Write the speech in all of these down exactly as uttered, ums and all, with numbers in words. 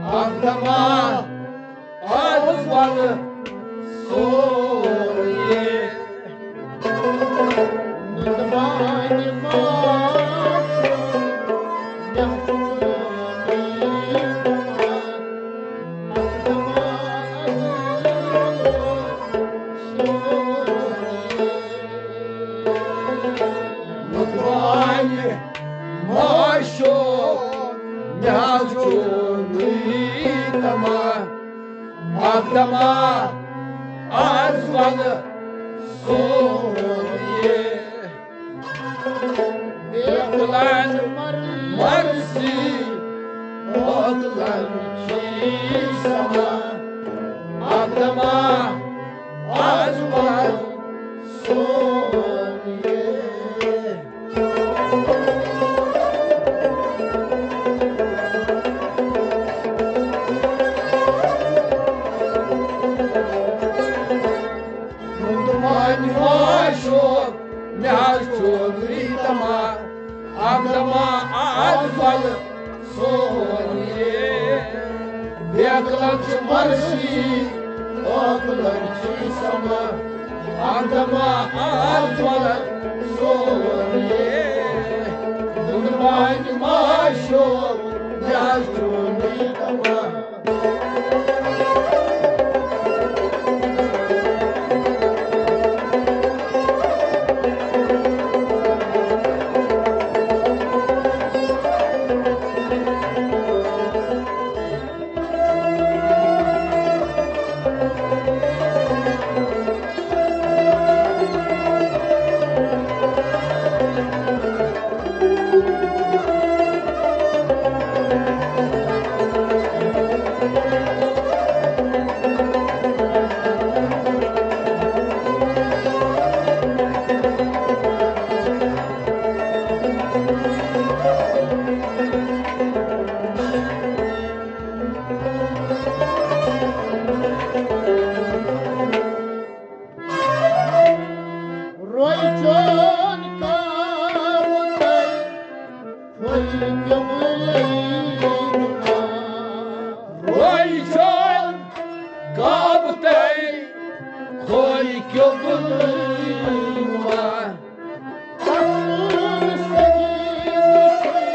اکھ دما آز ولہٕ سورُے۔ نُنہٕ بانہِ ماز چھُ، مےٚ چھُ چونُے تما۔ اکھ دما آز ولہٕ سورُے۔ نُنہٕ بانہِ ماشو، مےٚ حظ چونُے تما۔ اکھ دما آز ولہٕ سورُے۔ بیکلن مرسی، عقلن چھی سما۔ اکھ دما آز ولہٕ سورُے۔ نُنہٕ بانہِ ماشو، مےٚ حظ چونُے تما۔ اکھ دما آز ولہٕ سورُے۔ بیکلن چھِ مرسی، عقلن چھی سما۔ اکھ دما آز ولہٕ سورُے۔ نُنہٕ بانہِ ماشو، مےٚ حظ چونُے تما۔ روی چون کابتَے کھوٚل قبلَے نُما۔ روی چون کابتَے کھوٚل قبلَے نُما۔ تَتھ کُن سجدٕ چھُے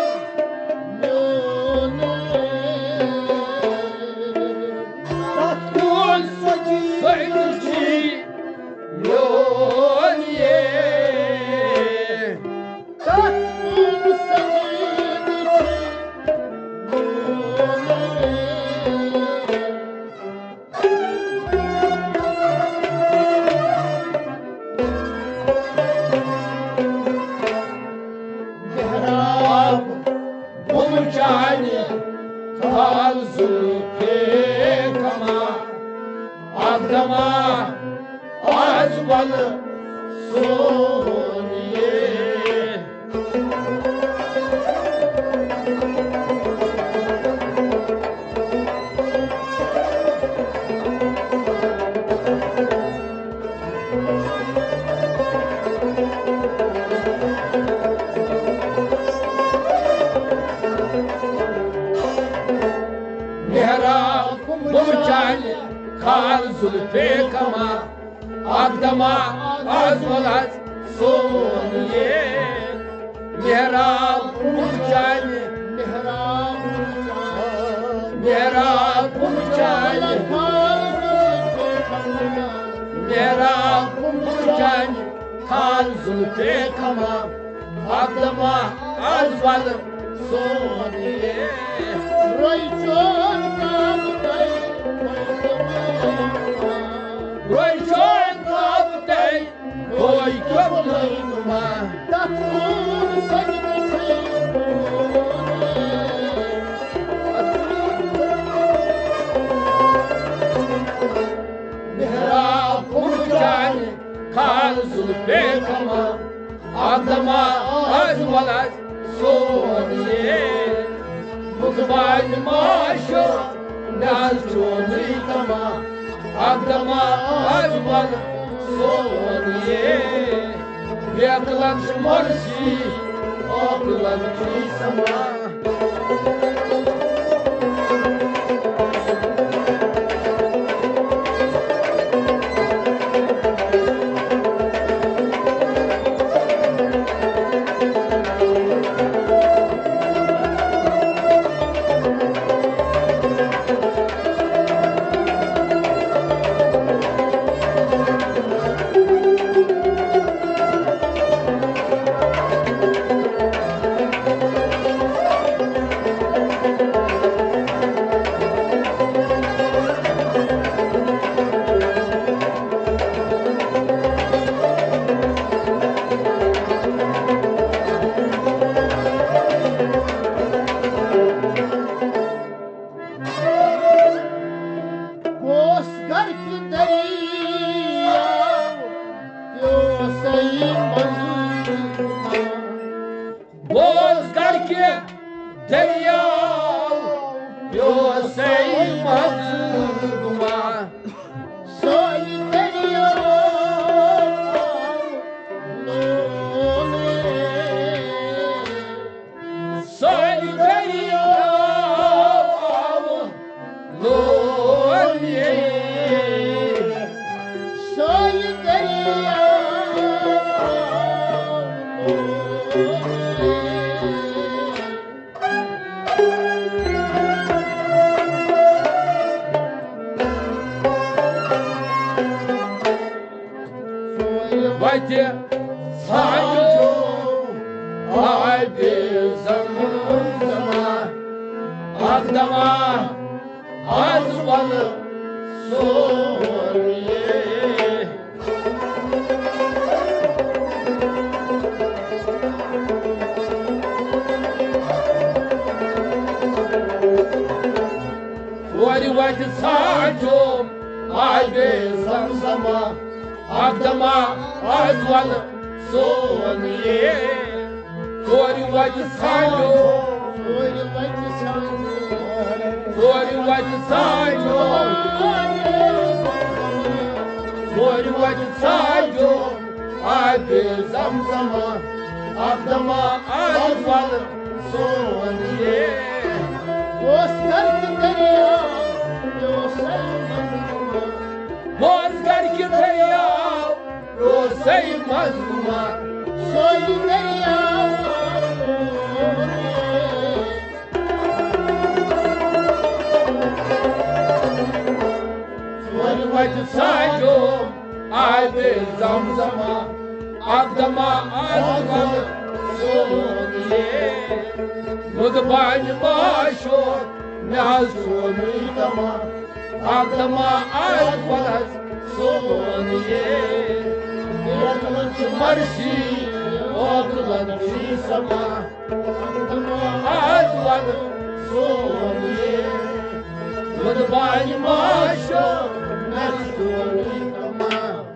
میون۔ تَتھ کُن سجدٕ چھُے میون۔ تَتھ کُن سجدٕ چھُے میون۔ محراب بُمہٕ چانہِ کھال زُلفے کما۔ اکھ دما آز ولہٕ سورُے۔ محراب بُمہٕ چانہِ کھال زُلفے کما۔ اکھ دما آز ولہٕ سورُے۔ محراب بُمہٕ چانہِ، محراب بُمہٕ چانہِ، محراب بُمہٕ چانہِ، محراب بُمہٕ چانہِ کھال زُلفے کما۔ اکھ دما آز ولہٕ سورُے۔ روی چون کابتَے، روی چون کابتَے کھوٚل قبلَے نُما۔ تَتھ کُن سجدٕ چھُے میون۔ محراب بُمہٕ چانہِ کھال زُلفے کما۔ اکھ دما آز ولہٕ سورُے۔ بُمہٕ چانہِ ماشو، مےٚ حظ چونُے تما۔ اکھ دما آز ولہٕ سورُے۔ بیکلن چھِ مرسی، عقلن چھُے سما۔ سَے مَزٕ گُما۔ سۄے دٔریاو لولہٕ۔ سۄے دٔریاو لولہٕ۔ سۄے دٔریاو لولہٕ۔ وتہِ ژھانٛڈو آبِ زمزمہ، اکھ دمہ از ولہٕ سون یے۔ ژورِ وتہِ ژھانٛڈو آبِ زمزمہ، اکھ دمہ از ولہٕ سون یے۔ ژورِ وتہِ ژھانٛڈو، ژورِ وتہِ ژھانٛڈو، ژورِ وتہِ ژھانٛڈو، ژورِ وتہِ ژھانٛڈو آبِ زمزمہ، اکھ دمہ از ولہٕ سون یے۔ اوس گرکہِ دٔریاو، مےٚ اوس سَے مَزٕ گُما۔ اوس گرکہِ دٔریاو، مےٚ اوس سَے مَزٕ گُما۔ سۄے دٔریاو۔ ژورِ وتہِ ژھانٛڈو آبِ زمزمہ، اکھ دمہ از ولہٕ سون یے۔ مُدبانہِ ما شوق، مےٚ حظ چھُ ووٚنمُت تمام۔ اکھ دمہ از ولہٕ سون یے۔ عقلن چھِ مرشی، عقلن چھِ سما۔ اکھ دمہ از ولہٕ سون یے۔ مُدبانہِ ما شوق، مےٚ چھُ ووٚنمُت تمام۔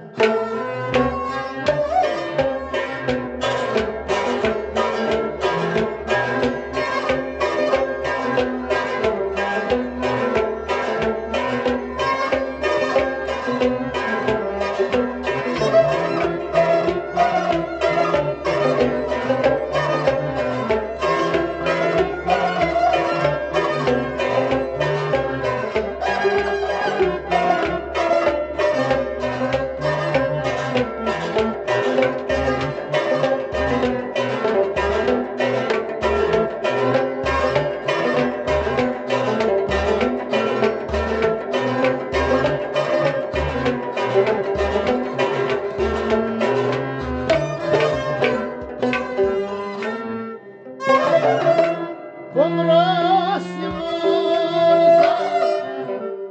بُمرَس یہِ مُرزا،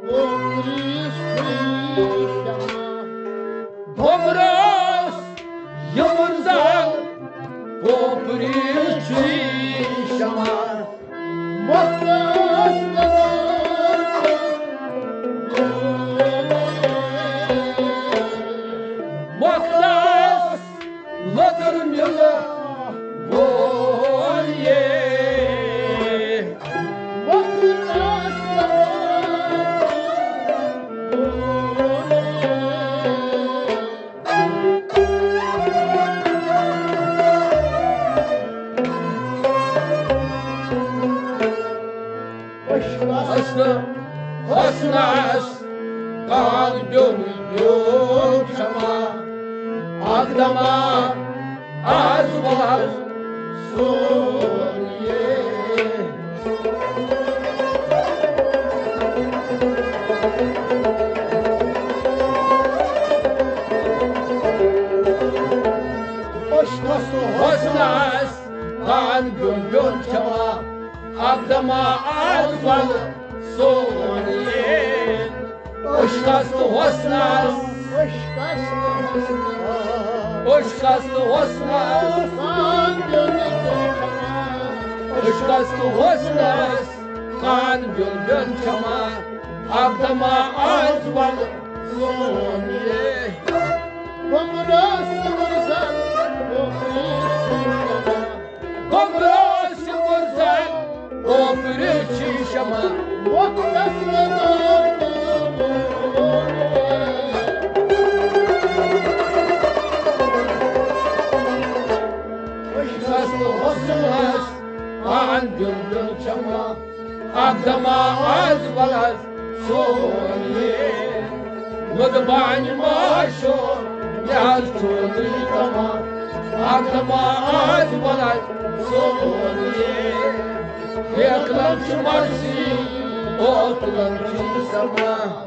بُمرِس چھُے شمع۔ بُمرَس یہِ مُرزا، بُمرِس چھُے شمع۔ مۄختَس نظر، مۄختَس لۄدُر مِلہٕ وول یے۔ وقتس عشقس تہٕ حسنس کان دیُن دیُن چھما۔ اکھ دما از وار سون یے۔ عشقس تہٕ حسنس کان دیُن دیُن چھما۔ اکھ دما از ولہٕ سون یے۔ عشقس تہٕ حسنس، عشقس تہٕ حسنس، عشقس تہٕ حسنس، عشقس تہٕ حسنس کان دیُن دیُن چھما۔ اکھ دما از ولہٕ سون یے۔ بُمرَس یہِ مُرزا، بُمرَس یہِ مُرزا۔ بُمرَس یہِ مُرزا، اوپرٕ چھِ شمع۔ وقتس منٛز خوشس تہٕ حسنس آن دیُن دیُن شمع۔ اکھ دما آز ولس سون یہ مُدبانہِ معاشُک، یہِ حظ چھُ تُہۍ تمام۔ اکھ دما آز ولس سون یہ بیکلن چھُ مرثی، اوکلن چھُ سما۔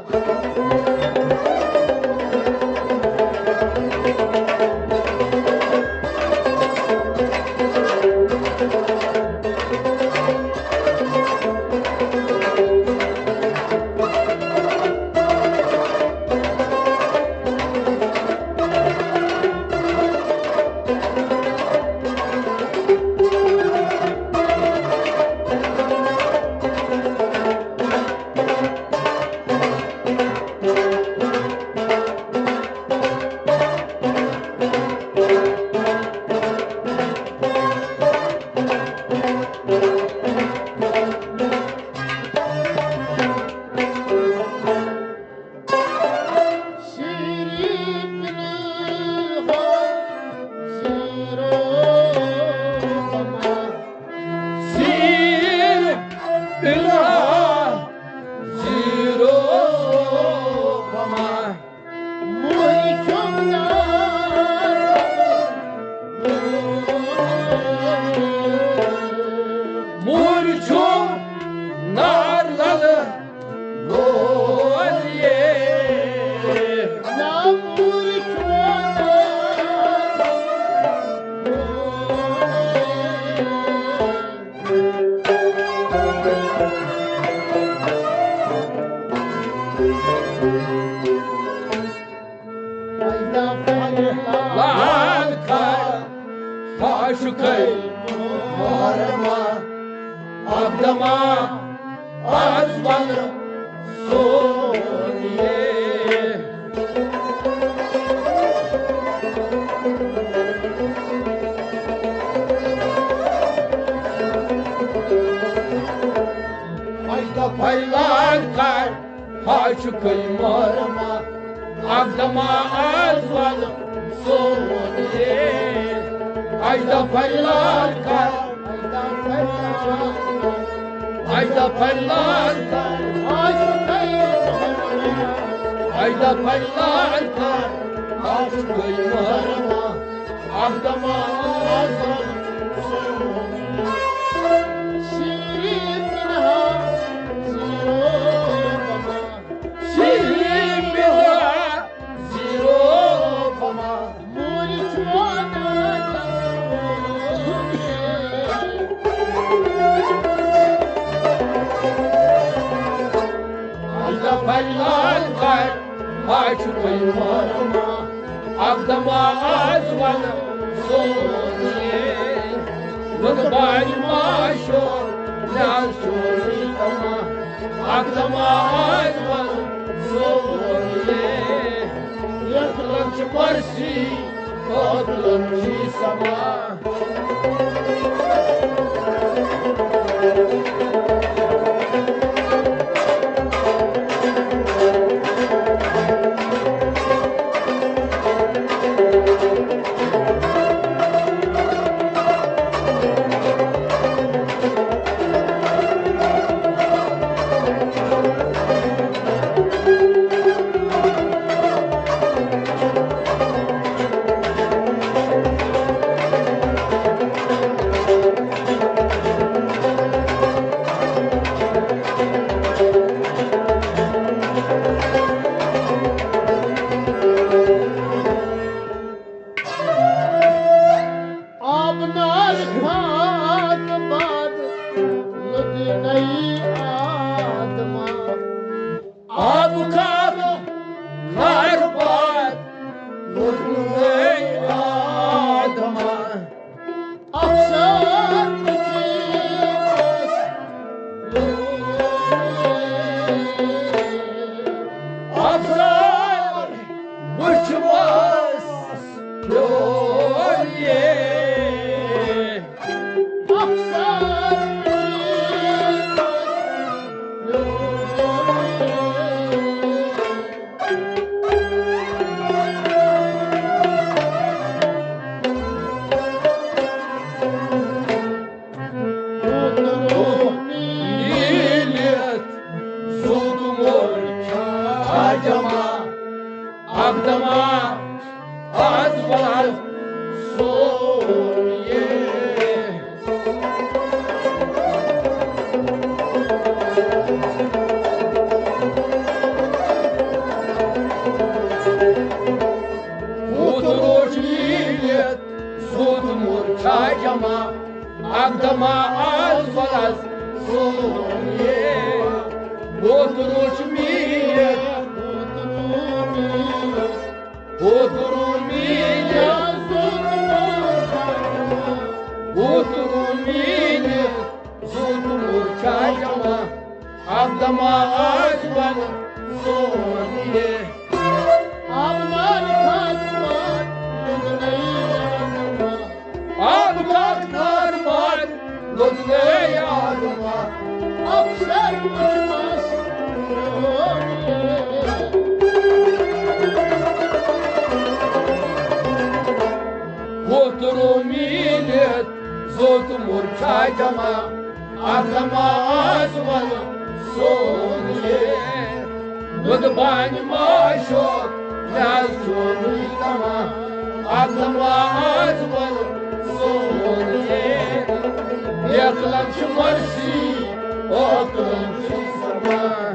مُہر چھُ نار للہٕ گول یہ۔ لال کر عاشقے محرمہ، اکھ دما آز ولہٕ سون یہ۔ اجدہ پھلان کر عاشقے محرمہ، اکھ دما آز ولہٕ سون یہ۔ اجدہ پھلان کر، اجدہ پھلان کر، اجدہ پھلان کر عاشقے محرمہ، اکھ دما آز ولہٕ سون یہ۔ شیرین مِلہا زیٖرو کما۔ شیرین مِلہا زیٖرو کما۔ موج چھُ اجدہ پھلان کر عاشقے محرمہ، اکھ دما آز ولہٕ سون یہ۔ رُتبہٕ آسہِ معاشُک، مےٚ حظ چھُ سُے تمام۔ اکھ دما آز ولہٕ سون یہ۔ یتھ لنچ مرثی، اتھ لنچ سما۔ جمع اکھ دما از وز سون یہ۔ ہوت روش میٖلِتھ زوٗٹھ مُر چھا جمع اکھ دما از وز سون یہ۔ ہوت روش میٖلِتھ ہوترو میٖلِتھ، ہوترو میٖلِتھ، زوٗٹھ مُر چھا جمع اکھ دما از وز سون یہ۔ آبدار خدمت تُکنَے آزما۔ آبدار خدمت تُکنَے آزما۔ افسر وُچھمس ہوترو میٖلِتھ زوٗٹھ مُر چھا جمع اکھ دما از وز سون یہ۔ مُدبانہِ ما شوق، مےٚ حظ چھُنہٕ یہِ تما اکھ دما از وز سون یہ۔ بے عقلن چھِ مرشی، عٲقلن چھِ سما۔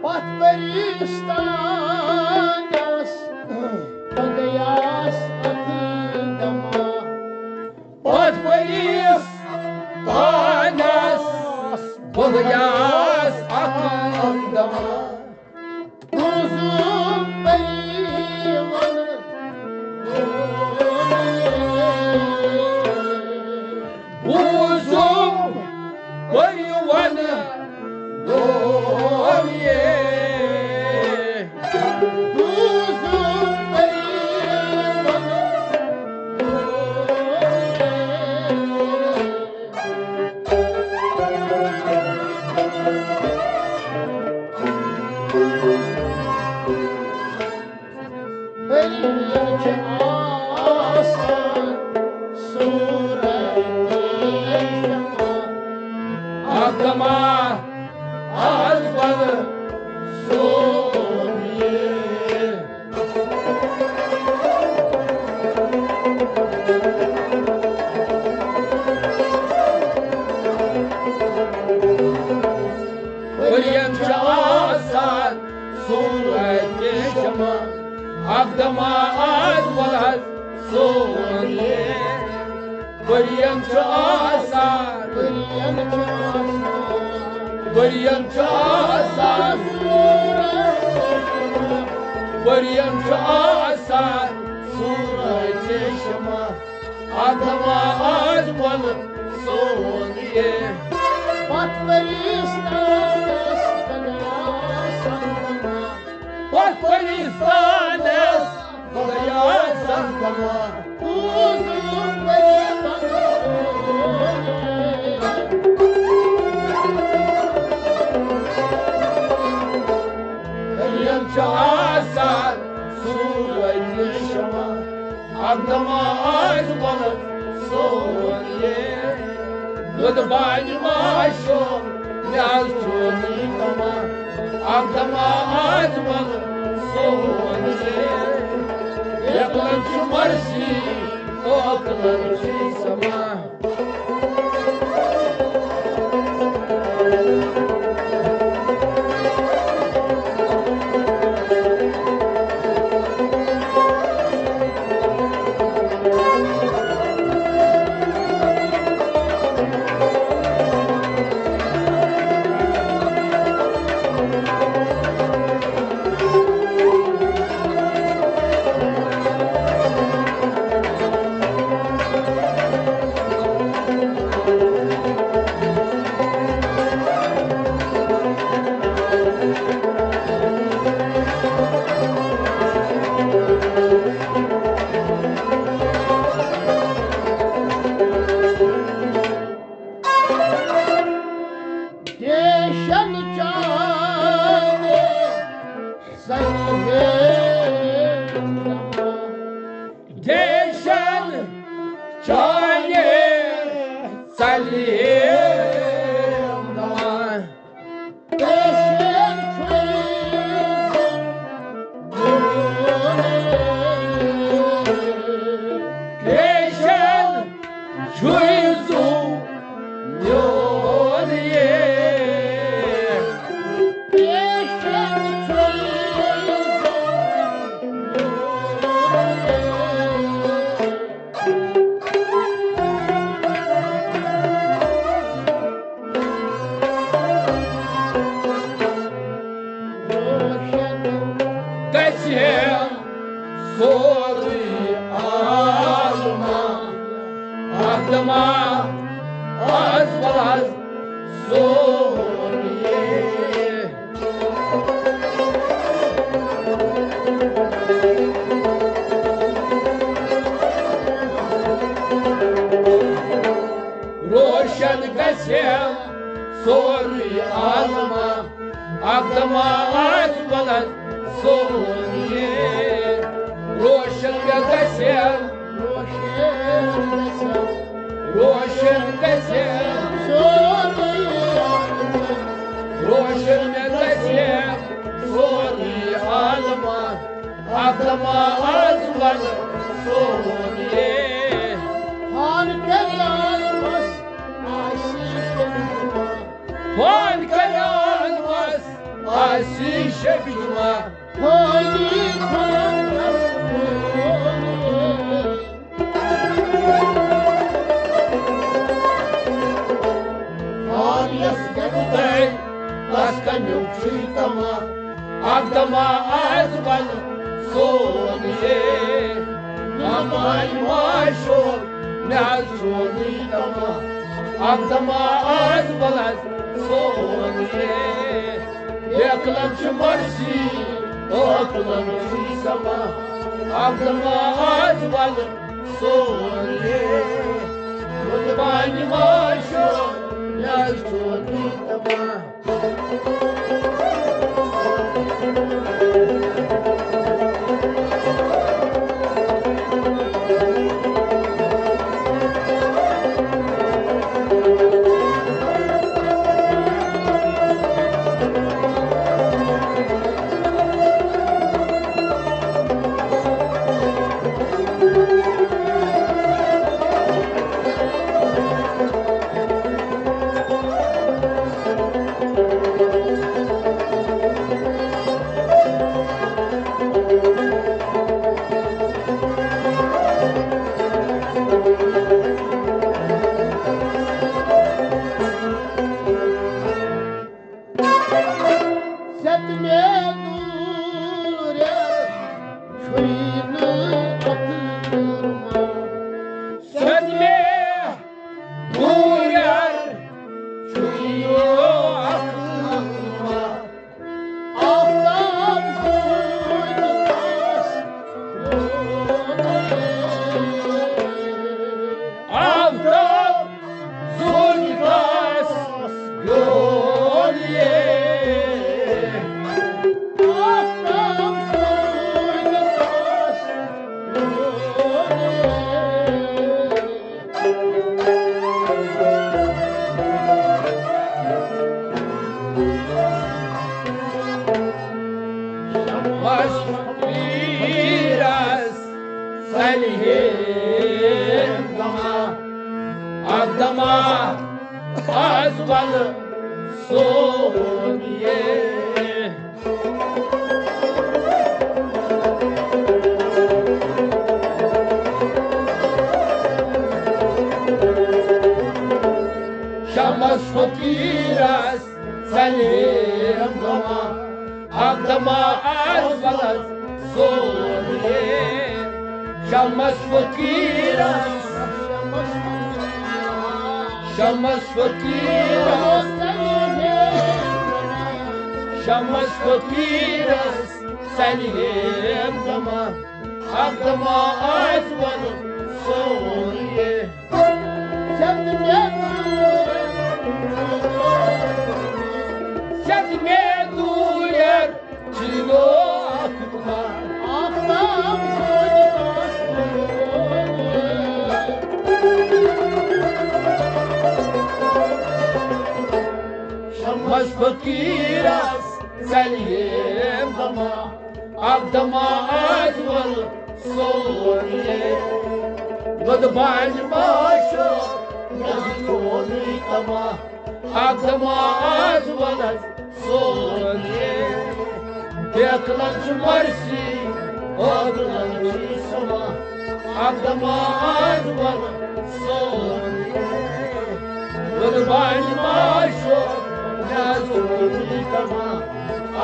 پتھ پریستانس بگیاس اکھ دما۔ پتھ پریستانس بگیاس اکھ دما۔ بوزُم پریوَن بوزُم پریوَن دون یہ۔ بوزُم پریوَن دون یہ۔ ؤرین چھِ آسان سورج شمع۔ اکھ دما از بل سون یہ۔ ؤرین چھِ آسان سورج تہِ شمع، اکھ دما از ولحظ سون یہ۔ ؤرین چھِ آسان، ؤرین چھِ آسان، ؤرین چھِ آسان سورج تہِ شمع، ؤرین چھِ آسان سورج تہِ شمع۔ اکھ دما از ول سون یہ۔ پتھ پریستانس بنیا سنگما۔ پتھ پریستانس بنیا سنگما۔ بوزُم پریستان سون یہ۔ ؤرین چھِ آسان سورج تہِ شمع۔ اکھ دما از ولد سون یہ۔ مُدبانہِ ما شوق، مےٚ حظ چھُ یہِ تما۔ اکھ دما از ولد سون یہ۔ یقلن چھُ مرشی، عقلن چھُ سما۔ سلیم دما۔ کرٛیٚشن چھُے زُو میون یے۔ کرٛیٚشن چھُے زُو میون یے۔ روشن گژھِ سورُے عالمہ، آدمہ، آز وَل آز سورُے۔ روشن گژھِ سورُے عالمہ، اکدما آز بلند سورُے۔ روشن مےٚ گژھِ، روشن گژھِ سورُے عالمہ، روشن مےٚ گژھِ سورُے عالمہ۔ اکدما آز بلند سورُے۔ ہان کرِ عالمس آسی شبِ جمعہ۔ ہان کرِ عالمس آسی شبِ جمعہ۔ ہولی خان ہولی۔ ہان یس گژھِ تس کمیُک چھُے تما۔ اکدما آز بلند سورُے۔ نماز معاشور مےٚ حظ چھُنٕے تما۔ اکدما آز بلند سورُے۔ عقلن چھِ مرضی، عقلن چھُے سما۔ اکدما آز بلند سورُے۔ قربانِ معاشور مےٚ حظ چھُنٕے تما۔ ستمے دوٗرٮ۪ر چھُے نہٕ اکھ کلمہ۔ ستمے دوٗرٮ۪ر چھُے نہٕ اکھ کلمہ۔ آفتاب سۭتۍ آس آفتاب زوٗنہِ کاس گیوٚن یے۔ آفتاب زوٗنہِ کاس گیوٚن یے۔ شمس فقیرس سلیم دما، اکدما آز ول سون یے۔ شمس فقیرس سلیم دما، اکدما آز ول سون یے۔ شمس فقیرس، شمس فقیرس، شمس فقیرس سلیم دما، اکدما آز ول سون یے۔ ستمے دوٗرٮ۪ر، ستمے دوٗرٮ۪ر چھُے نہٕ اکھ کلمہ۔ آفتاب سۭتۍ آس گیوٚن یے۔ فقیٖرس ژَلہِ ہے دما، اکھ دما آز وَل سون ہے۔ وۄدبانہِ ما چھُ نہ چونُے تما، اکھ دما آز وَل سون ہے۔ بیکلن چھُ مرثی، عٲقلن چھُ سما، اکھ دما آز وَل سون ہے۔ وۄدبانہِ ما چھُ نہ چونُے تما،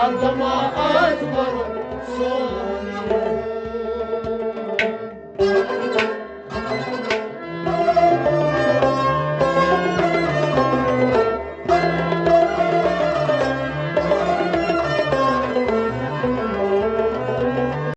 اکھ دما آز وَل سون